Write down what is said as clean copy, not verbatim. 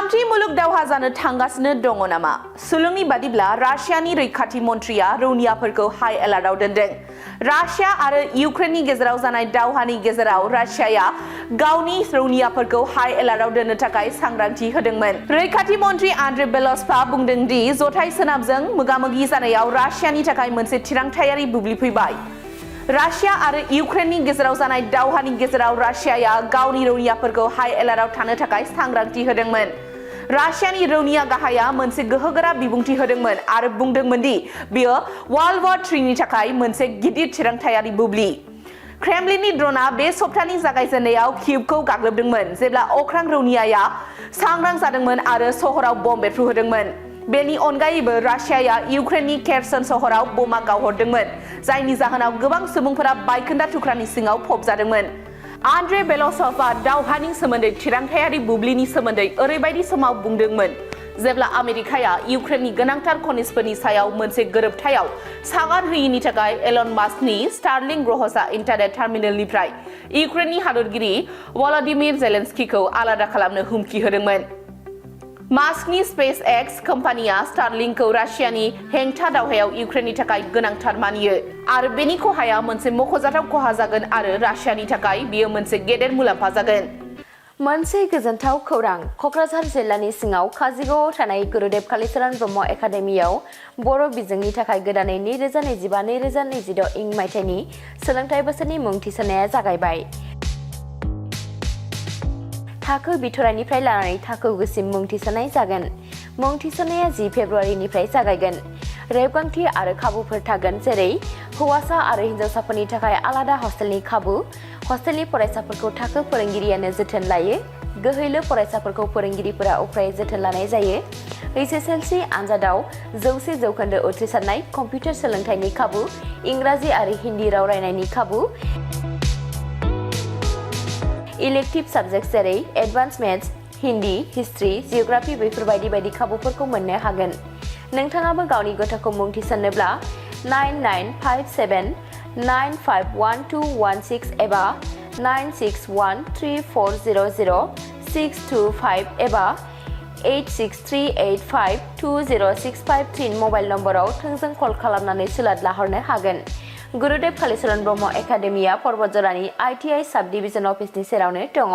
थामथि मुलुग दावहा जानो थांगासिनो दङ नामा? सुलुंनि बादिब्ला रासियानि रैखाथि मन्थ्रिया रौनियाफोरखौ हाई एलार्टआव दोनदों। रासिया आरो इउक्रेननि गेजेराव जानाय दावहानि गेजेराव रासियाया गावनि रौनियाफोरखौ हाई एलार्टआव दोननो थाखाय सांग्रांथि होदोंमोन। रैखाथि मन्थ्रि आन्द्रे बेल'सभआ बुंदों दि जथाय सोनाबजों मोगा-मोगि जानायाव रासियानि थाखाय मोनसे थिरांथायारि बुब्लि फैबाय। रासिया आरो इउक्रेननि गेजेराव जानाय दावहानि गेजेराव रासियाया गावनि रौनियाफोरखौ हाई एलार्टआव थानो थाखाय सांग्रांथि होदोंमोन। रासियानि रौनिया गाहाया मोनसे गोहोगोरा बिबुंथि होदोंमोन आरो बुंदोंमोन दि बेयो वर्ल्ड वार III नि थाखाय मोनसे गिदिर थिरांथायारि बुब्लि। क्रेमलिननि ड्र'नआ बे सप्तानि जागायजेननायाव कियेभखौ गाग्लोबदोंमोन जेब्ला अख्रां रौनियाया सांग्रां जादोंमोन आरो सहराव बम बेरफ्रुहोदोंमोन। बेनि अनगायैबो रासियाया इउक्रेननि केरसन सहराव बमा गावहरदोंमोन, जायनि जाहोनाव गोबां सुबुंफोरा बायखोन्दा थुख्रानि सिङाव फबजादोंमोन। आन्द्रे बेल'सभआ दावहानि सोमोन्दै थिरांथायारि बुब्लिनि सोमोन्दै ओरैबायदि समाव बुंदोंमोन जेब्ला आमेरिकाया इउक्रेननि गोनांथार खनिजफोरनि सायाव मोनसे गोरोबथायाव सागान होयिनि थाखाय एलन मास्कनि स्टारलिंक ग्रहसा इन्टारनेट टार्मिनेलनिफ्राय इउक्रेननि हादरगिरि भल'दिमिर जेलेन्स्कीखौ आलादा खालामनो हुमखि होदोंमोन। मास्कनि स्पेस एक्स कम्पानिया स्टारलिंकखौ रासियानि हेंथा दावहायाव इउक्रेननि थाखाय गोनांथार मानियो आरो बेनि खहाया मोनसे मख'जाथाव खहा जागोन आरो रासियानि थाखाय बेयो मोनसे गेदेर मुलाम्फा जागोन। मोनसे गोजोनथाव खौरां क'क्राझार जिल्लानि सिङाव काजिगावआव थानाय गुरुदेव कालिचरण ब्रह्म एकाडेमियाव बर' बिजोंनि थाखाय गोदानै 2025-2026 इं मायथाइनि सोलोंथाइ बोसोरनि मुं थिसननाया जागायबाय। थाखो बिथराइनिफ्राय लानानै थाखो गुसिम मुं थिसननाय जागोन। मुं थिसननाया 10 फेब्रुवारिनिफ्राय जागायगोन। रेबगान्थि आरो खाबुफोर थागोन, जेरै हौवासा आरो हिन्जावसाफोरनि थाखाय आलादा हस्टेलनि खाबु, हस्टेलनि फरायसाफोरखौ थाखो फोरोंगिरियानो जोथोन लायो, गोहैलो फरायसाफोरखौ फोरोंगिरिफोरा उफ्रायै जोथोन लानाय जायो, HSLC आनजादाव 100% उथ्रिसारनाय, कम्पिउटार सोलोंथाइनि खाबु, इंराजि आरो हिन्दी राव रायनायनि खाबु, इलेक्टिभ साबजेक्ट जेरै advance maths, Hindi, history, geography बेफोरबायदि बायदि खाबुफोरखौ मोननो हागोन। नोंथाङाबो गावनि गथ'खौ मुं थिसननोब्ला 9957951216 एबा 9613400625 एबा 8638520653 मबाइल नम्बराव थोंजों कल खालामनानै सुलाद लाहरनो हागोन। गुरुदेव कालिचरण ब्रह्म एकाडेमिया पर्बतजरानि ITI साब डिभिजन अफिसनि सेरावनो दङ।